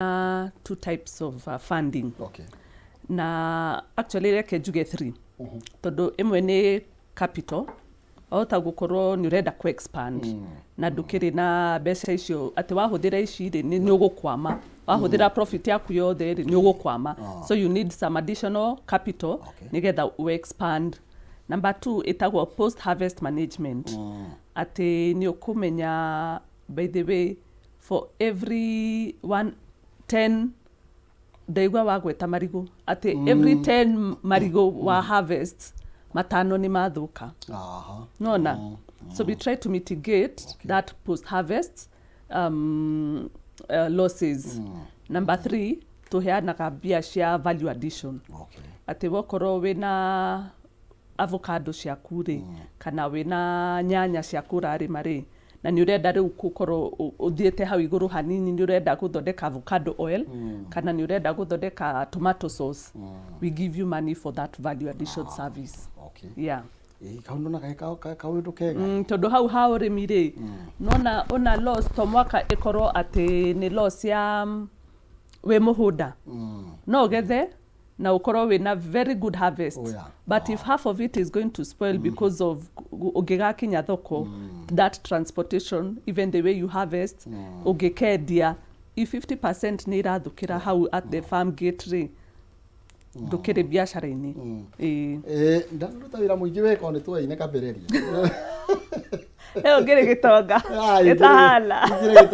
Na two types of funding. Na actually reke njuge three, tondũ ĩmwe nĩ capital. Wahota gũkorwo nĩ ũrenda kũ expand na ndũkĩrĩ na mbeca icio, atĩ wahũthĩra ici rĩ, nĩ ũgũkwama. Wahũthĩra profit yaku yothe rĩ, nĩ ũgũkwama, so you need some additional capital nĩgetha ũ expand. Number two ĩtagwo post harvest management, atĩ nĩ ũkũmenya, by the way, for every one ten, ndaigua wagweta marigũ, atĩ every 10 marigũ wa harvest, matano nĩ mathũka. Nona so we try to mitigate that post harvest losses. Number three, tũheanaga mbia cia value addition, atĩ wokorwo wĩna avocado ciaku rĩ, kana wĩna nyanya ciaku ũrarĩma rĩ, na nĩ ũrenda rĩu gũkorwo ũthiĩte hau igũrũ hanini, nĩ ũrenda gũthondeka avocado oil kana nĩ ũrenda gũthondeka tomato sauce, we give you money for that value addition service. Yeah. Ĩ, kau ndonaga kaũndũ kega. Tondũ hau ha ũrĩmi rĩ, nona ona loss to mwaka ĩkorwo atĩ nĩ loss ya wĩ mũgũnda, no ũgethe na ũkorwo wĩna very good harvest, but if half of it is going to spoil because of ũngĩgakinya thoko, that transportation, even the way you harvest, ũngĩkendia, if 50% nĩ irathũkĩra hau at the farm gate rĩ, ndũkĩrĩ biacara-inĩ. Ĩĩ. Ĩ, ndaruta wĩra mũingĩ weka nĩ twaine kambĩrĩria. Ĩyo ngĩrĩ gĩtonga ĩtahana.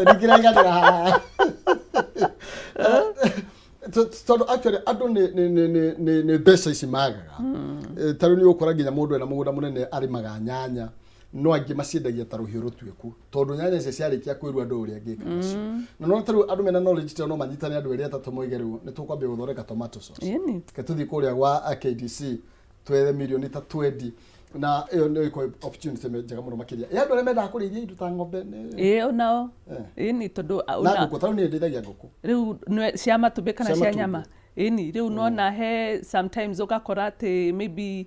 Ndingĩraiganĩra haha tondũ actually andũ nĩ mbeca ici magaga. Ta rĩu nĩ ũgũkora nginya mũndũ ena mũgũnda mũnene arĩmaga nyanya, no angĩ maciendagia ta rũhiũ rũtuĩku, tondũ nyanya icio ciarĩkia kwĩrwo andũ ũrĩa angĩka nacio. Na no ta rĩu andũ mena knowledge ta no manyitane andũ erĩ atatũ moige, rĩu nĩ tũkwambia gũthondeka tomato sauce. Reke tũthiĩ kũrĩa gwa KDC twethe mirioni ta 20, na ĩyo nĩ ĩkorwo opportunity njega mũno makĩria ya andũ arĩa mendaga kũrĩithia indo ta ng'ombe Ĩĩ, onao. Ĩni, tondũ na ngũkũ. Ta rĩu niĩ ndĩithagia ngũkũ. Rĩu cia matumbĩ kana Cia cia matumbĩ. nyama? Ĩni, rĩu nona he sometimes ũgakora atĩ maybe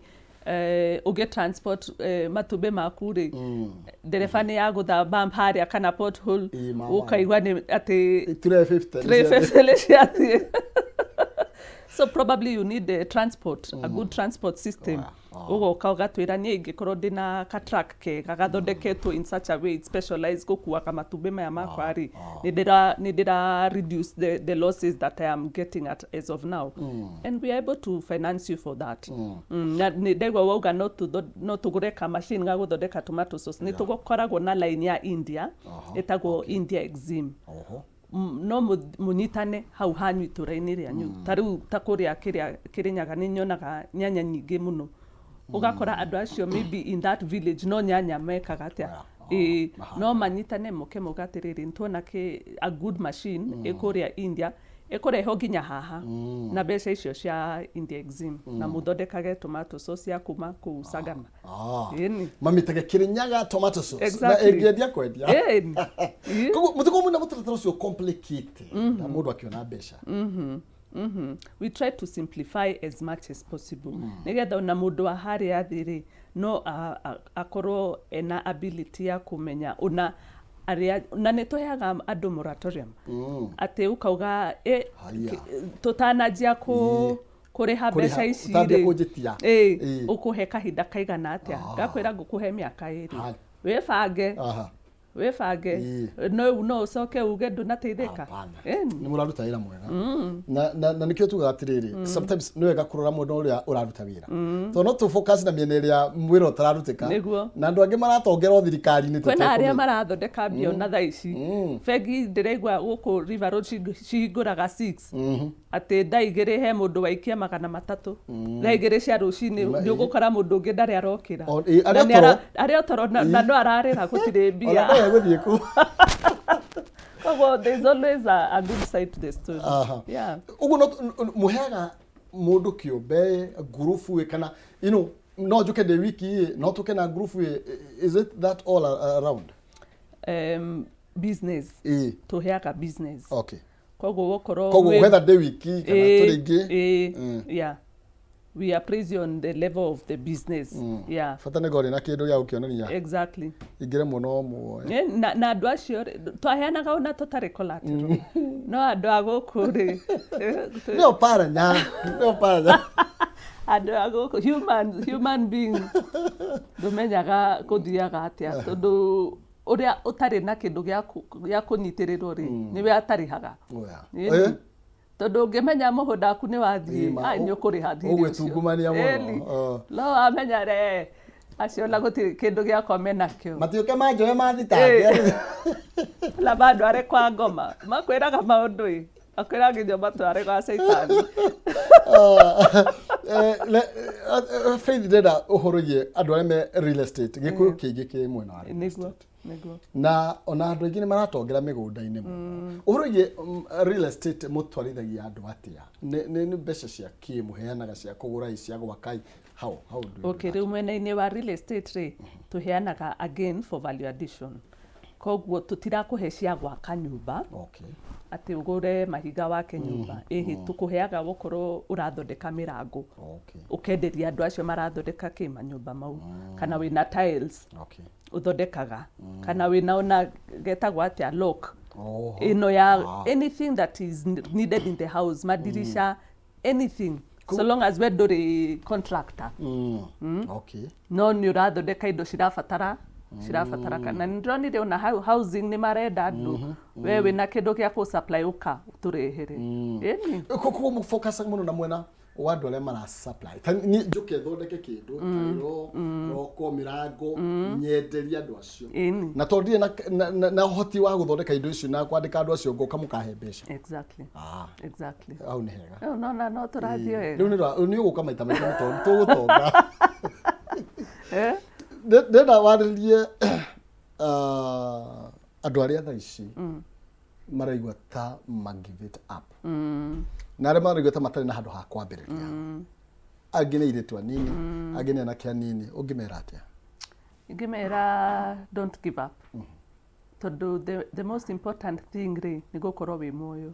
ũngĩ transport matumbĩ maku rĩ, ndereba nĩ yagũtha bump harĩa kana pothole, Ĩ, mama. ũkaigua nĩ atĩ 350. 350 nĩ ciathiĩ. So probably you need a transport, a good transport system. Ũgoka ũgatwĩra, niĩ ingĩkorwo ndĩna ka truck kega gathondeketwo in such a way it's specialized gũkuaga matumbĩ maya makwa rĩ, nĩ ndĩra reduce the losses that I am getting at as of now, and we are able to finance you for that. Na nĩ ndaigua wauga no tũgũre ka machine ga gũthondeka tomato sauce. Nĩ tũkoragwo na line ya India ĩtagwo India Exim. No mũnyitane hau hanyu itũra-inĩ rĩanyu. Ta rĩu ta kũrĩa kĩrĩa Kĩrĩnyaga nĩ nyonaga nyanya nyingĩ mũno. Ũgakora andũ acio maybe in that village no nyanya mekaga atĩa. Ĩĩ, no manyitane moke mauga atĩrĩrĩ, nĩtuona kĩ a good machine ĩkũrĩa India ĩkũrehwo nginya haha na mbeca icio cia India Exim, na mũthondekage tomato sauce ya kuma kũu Sagana. Ĩni. Mamĩtage Kĩrĩnyaga tomato sauce na ĩngĩendia kwendia. Ĩni. Ĩ. Koguo mũtiko mwĩna mũtaratara ũcio complicated na mũndũ akĩona mbeca. We try to simplify as much as possible nĩgetha ona mũndũ wa harĩa thĩ rĩ, no akorwo ena ability ya kũmenya ona arĩa. Na nĩ tũheaga andũ moratorium, atĩ ũkauga Haya. Tũtananjia kũrĩha mbeca ici Ũtambia rĩ, kũnjĩtia. ĩ, ũkũhe kahinda kaigana atĩa? Ngakwĩra ngũkũhe mĩaka 2. Wĩbange. Wĩbange. No ũcoke uge ndũnateithĩka. Hapana. Ĩni. Nĩ mũraruta wĩra mwega na nĩkĩo tugaga atĩrĩrĩ, sometimes nĩ wega kũrora mwena ũrĩa ũraruta wĩra, tondũ no tũ focus na mĩena ĩrĩa wĩra ũtararutĩka na andũ angĩ maratongerwo thirikari-inĩ Kwĩna arĩa tũtekũmenya. Marathondeka mbia ona thaa ici. Bengi ndĩraigua gũkũ River Road cihingũraga 6, atĩ thaa 2 he mũndũ waikia 300. Thaa 2 cia rũcinĩ nĩ ũgũkora mũndũ ũngĩ ndarĩ arokĩra. Ĩ, arĩ Na o nĩ toro. Arĩ o toro na no ararĩra gũtirĩ Ona mbia. no egũthiĩ kũ Koguo there's always a good side to the story. Yeah. Ũguo no mũheaga mũndũ kĩũmbe ngurubu ĩ, kana no njũke ndĩ wiki ĩ, no tũke na ngurubu ĩ? Is it that all around? Business. Tũheaga business. Koguo wokorwo Koguo whether ndĩ wiki kana tũrĩ ingĩ. Ĩ, yeah. We appraise you on the level of the business. Yeah. Bata nĩ ngorĩ na kĩndũ gĩa gũkĩonania. Ingĩremwo no muoe. Na andũ acio rĩ, twaheanaga ona tũtarĩ collateral, no andũ a gũkũ rĩ, Nĩo paranya, nĩo paranya. Andũ a gũkũ, human being, ndũmenyaga kũthiaga atĩa, tondũ ũrĩa ũtarĩ na kĩndũ gĩa kũnyitĩrĩrwo rĩ, nĩwe atarĩhaga. Oya. Ĩni. Tondũ ũngĩmenya mũgũnda waku nĩ wathiĩ, Ĩma, ai, nĩ ũkũrĩha thirĩ ũcio. Ũgwĩtungumania mũno. Ĩni. Oh. No wamenya re acio ona gũtirĩ kĩndũ gĩakwa menakĩo. Matiũke manjoe mathitange. Na mandware kwa ngoma, makwĩraga maũndũ ĩ, makwĩraga nginya matware gwa caitani. Faith, ndĩrenda ũhoro wĩgiĩ andũ arĩa me real estate, gĩkũyũ kĩingĩ kĩ mwena wa real estate. Na ona andũ aingĩ nĩ maratongera mĩgũnda-inĩ mũno. Ũhoro wĩgiĩ real estate, mũtwarithagia andũ atĩa? Nĩ mbeca cia kĩ mũheanaga, cia kũgũra ĩ, cia gwaka ĩ? How do you do Okay, that? Rĩu mwena-inĩ wa real estate rĩ, tũheanaga again for value addition, koguo tũtirakũhe cia gwaka nyũmba, atĩ ũgũre mahiga wake nyũmba. Ĩhĩ, tũkũheaga gũkorwo ũrathondeka mĩrango, ũkenderia andũ acio marathondeka kĩ manyũmba mau, kana wĩna tiles ũthondekaga, kana wĩna ona getagwo atĩa, lock ĩno ya anything that is needed in the house, madirisha, anything, so long as we ndũrĩ contractor, no nĩ ũrathondeka indo cirabatara, kana nĩ ndĩronire ona housing nĩ marenda andũ, we wĩna kĩndũ gĩa kũ supply, ũka tũrehere. Ĩni. Koguo mũfocus mũno na mwena wa andũ arĩa mara supply. Ta niĩ njũke thondeke kĩndũ, tairo, roko, mĩrango, nyenderie andũ acio. Na tondũ ndirĩ na ũhoti wa gũthondeka indo icio na kwandĩka andũ acio, ngoka mũkahe mbeca. Exactly. Ah, hau nĩ hega. Rĩu nona no tũrathiĩ wega. Rĩu nĩ ũgũka maita maingĩ nĩ tondũ tũgũtonga. Eh? Ndĩrenda warĩrie andũ arĩa thaa ici maraigua ta ma give it up, na arĩa maraigua ta matarĩ na handũ ha kwambĩrĩria, angĩ nĩ airĩtu anini, angĩ nĩ anake anini, ũngĩmera atĩa? Ingĩmera don't give up, tondũ the most important thing rĩ, nĩ gũkorwo wĩ muoyo.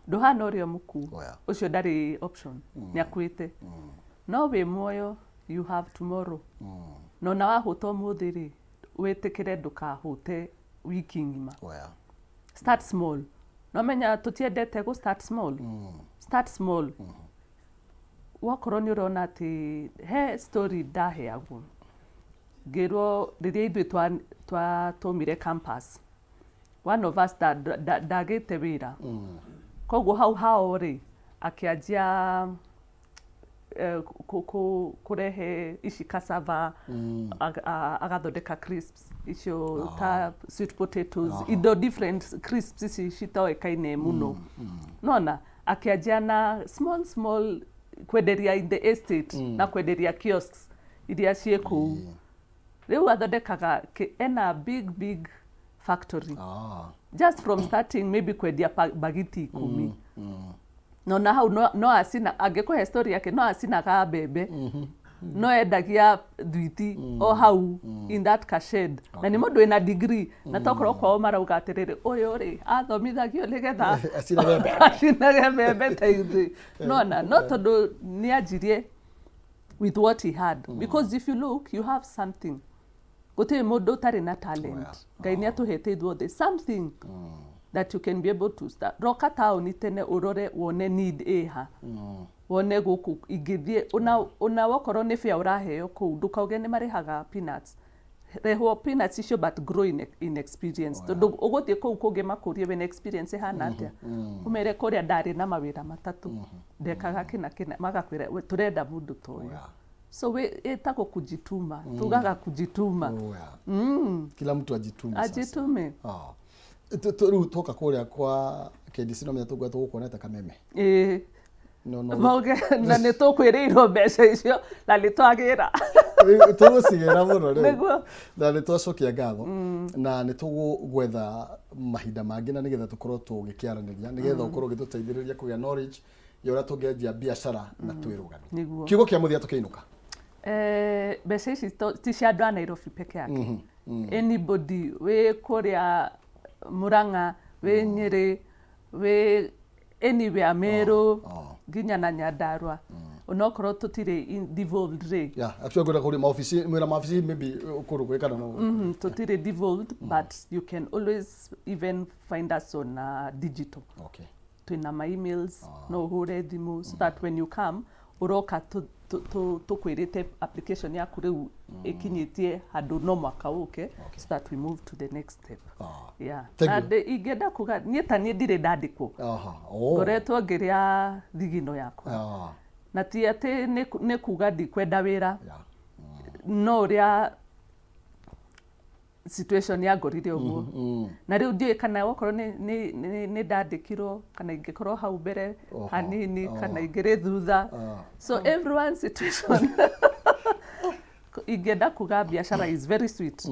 Ndũhana ũrĩa mũkuũ. Ũcio ndarĩ option, nĩ akuĩte. No wĩ muoyo, you have tomorrow. Na ona wahũta ũmũthĩ rĩ, wĩtĩkĩre ndũkahũte wiki ng'ima. Start small. No menya tũtiendete gũ start small. Start small. Wakorwo nĩ ũrona atĩ he story ndaheagwo, ngĩrwo rĩrĩa ithuĩ twatũmire campus, one of us ndagĩte wĩra, koguo hau hao rĩ, akĩanjia kũrehe ici cassava, agathondeka crisps icio ta sweet potatoes, indo different crisps ici citoĩkaine mũno. Nona akĩanjia na small small, kwenderia in the estate na kwenderia kiosks iria ciĩ kũu. Rĩu athondekaga ena big big factory, just from starting maybe kwendia bagiti 10. No na hau no acina, angĩkũhe story yake, no acinaga mbembe, no endagia thwiti o hau in that kashed, na nĩ mũndũ wĩna degree, na tokorwo kwao marauga atĩrĩrĩ, ũyũ rĩ, athomithagio nĩgetha acinage mbembe. Acinage mbembe ta ithuĩ. Nona no tondũ nĩ anjirie with what he had, because if you look, you have something. Gũtirĩ mũndũ ũtarĩ na talent. Ngai nĩ atũhete ithuothe something that you can be able to start. Roka taũni tene, ũrore wone need ĩha, wone gũkũ ingĩthiĩ ona wakorwo nĩ bĩa ũraheo kũu, ndũkauge nĩ marĩhaga peanuts. Rehwo peanuts icio, but grow in experience, tondũ ũgũthiĩ kũu kũngĩ makũrie wĩna experience ĩhana atĩa, ũmere kũrĩa ndarĩ na mawĩra matatũ, ndekaga kĩna kĩna, magakwĩra, "We, tũrenda mũndũ ta ũyũ." So ĩtagwo kujituma, tugaga kujituma. Oh, yeah. Kila mtu ajitume sasa. Ajitume. Ah. Rĩu twoka kũrĩa kwa KDC, no menya tũgwe tũgũkuonete kameme. Ĩĩ. No. Mauge na nĩ tũkwĩrĩirwo mbeca icio na nĩ twagĩra. Rĩu tũgũcigĩra mũno rĩu. Nĩguo. Na nĩ twacokia ngatho, na nĩ tũgwetha mahinda mangĩ na nĩgetha tũkorwo tũgĩkĩaranĩria, nĩgetha ũkorwo ũgĩtũteithĩrĩria kũgĩa knowledge ya ũrĩa tũngĩanjia biacara na twĩrũgamie. Nĩguo. Kiugo kĩa mũthia tũkĩinũka. Mbeca ici ti cia andũ a Nairobi peke yake. Anybody wĩ kũrĩa Murang'a, wĩ Nyĩrĩ, wĩ anywhere, Meru, nginya na Nyandarua. Onokorwo tũtirĩ devolved rĩ. Yeah, actually ngwenda kũria maobici, mwĩna maobici maybe kũndũ kwĩ kana no? Tũtirĩ devolved, but you can always even find us on digital. Twĩna ma emails, no ũhũre thimũ, so that when you come, ũroka tũkwĩrĩte application yaku rĩu ĩkinyĩtie handũ no mwaka ũke, so that we move to the next step. Yeah. Thank Na you. ingĩenda kuga niĩ ta niĩ ndirĩ ndandĩkwo. Oh. Ngoretwo ngĩrĩa thigino yakwa. Na ti atĩ nĩ kuga ndikwenda wĩra, no ũrĩa situation yangorire ũguo. Na rĩu ndiũĩ kana okorwo nĩ ndandĩkirwo, kana ingĩkorwo hau mbere hanini, kana ingĩrĩ thutha. So everyone situation, ingĩenda kuga biacara is very sweet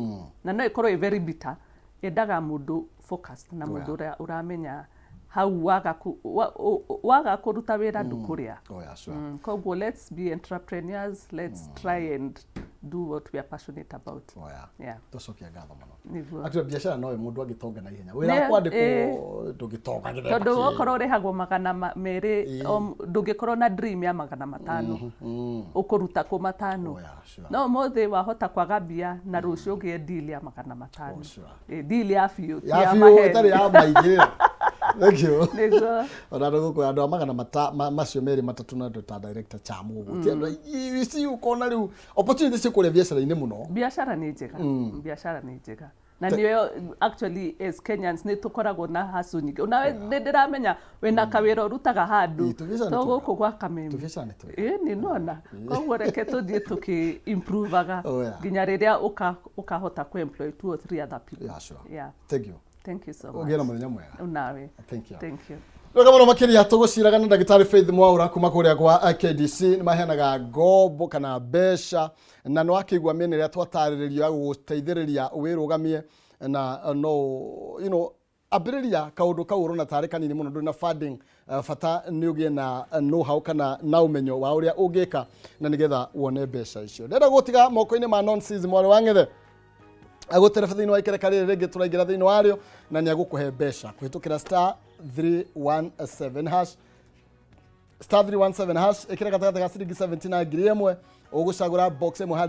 na no ĩkorwo ĩ very bitter. Yendaga mũndũ focused na mũndũ ũrĩa ũramenya hau waga kũruta wĩra ndũkũrĩa. Oh, yeah, sure. Koguo let's be entrepreneurs, let's try and do what we are passionate about. Yeah. Tũcokia ngatho mũno. Nĩguo. Actually biacara noyo mũndũ angĩtonga na ihenya. Wĩra wa kwandĩkwo ndũngĩtonga gĩthemba Tondũ kĩu. okorwo ũrĩhagwo 200, ndũngĩkorwo na dream ya 500, ũkũruta kũ 500? Oh, yeah, sure. No ũmũthĩ wahota kwaga mbia na rũciũ ũgĩe deal ya 500. Oh, sure. Deal ya biũ, ti ya ya biũ maheni. ĩtarĩ ya maingĩ. Thank you. Nĩguo. Ona andũ gũkũ, andũ a magana macio merĩ matatũ, na andũ ta director Chamu ũguo, ti andũ aingĩ. You see, ũkona rĩu opportunity ciĩ kũrĩa biacara-inĩ mũno. Biacara nĩ njega, biacara nĩ njega, na nĩyo actually as Kenyans nĩ tũkoragwo na hustle nyingĩ. Onawe nĩ ndĩramenya wĩna kawĩra ũrutaga handũ. Ĩ, tũbiacara nĩ To twega. gũkũ gwa Kameme. Tũbiacara nĩ twega. Ĩ, nĩ nona. Koguo reke tũthiĩ tũkĩ improvaga nginya rĩrĩa ũkahota ku employ two or three other people. Yeah, sure. Yeah. Thank you. Thank you so much. Ũgĩe na mũthenya mwega. Nawe. Thank you. Thank you. Wega mũno makĩria. Tũgũciraga na ndagĩtarĩ Faith Mwaura kuma kũrĩa gwa KDC. Nĩ maheanaga ngombo kana mbeca, na nĩ wakĩigua mĩena ĩrĩa twatarĩrĩrio ya gũgũteithĩrĩria wĩrũgamie na no ambĩrĩria kaũndũ kau ũrona tarĩ kanini mũno. Ndũrĩ na funding, bata nĩ ũgĩe na know how kana na ũmenyo wa ũrĩa ũngĩka na nĩgetha wone mbeca icio. Ndĩrenda gũtiga moko-inĩ ma Nonsense mwarĩ wa Ng'ethe, agũtereba thĩinĩ wa ikereka rĩrĩ rĩngĩ tũraingĩra thĩinĩ warĩo, na nĩ agũkũhe mbeca kũhĩtũkĩra *317 hash, *317 hash. Ĩkĩra gatagatĩ ga ciringi 70 na 1000, ũgũcagũra box ĩmwe harĩ